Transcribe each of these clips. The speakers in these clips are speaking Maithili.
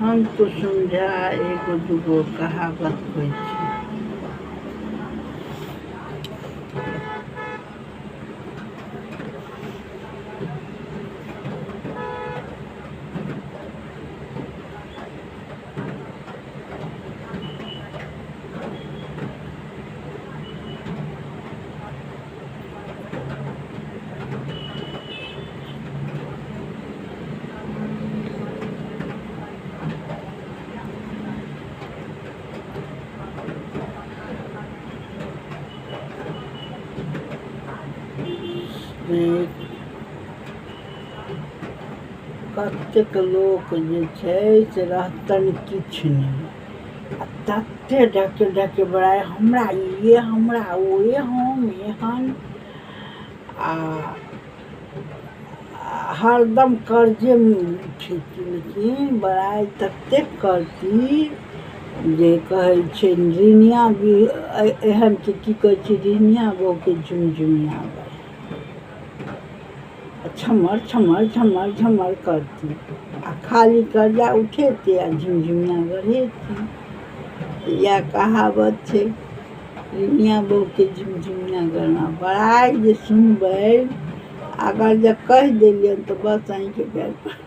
हम तो समझा एगो दूगो कहावत कहै छी। कतेक लोक जे छै से रहतनि किछु नहि आ तते ढके ढके बड़ाइ, हमरा ई, हमरा ओ, हम एहन, आ हरदम कर्जेमे उठेती, लेकिन बड़ाइ ततेक करती जे कहै छै रिनिया भी एहनके की कहै छै, रिनिया बहुके झुमझुमिया बड़ाइ। छमर छमर छमर छमर करती आ खाली कर्जा उठेती आ झुमझुमिया बढ़ेती। इएह कहावत छै, रिनिया बहुके झुमझुमिया गरना। बड़ाइ जे सुनबै, अगर जे कहि देलियनि तऽ बस अहीँके पैर पर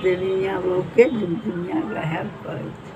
रिनिया बहुके झुमझुमिया गढ़ायब कहै छै।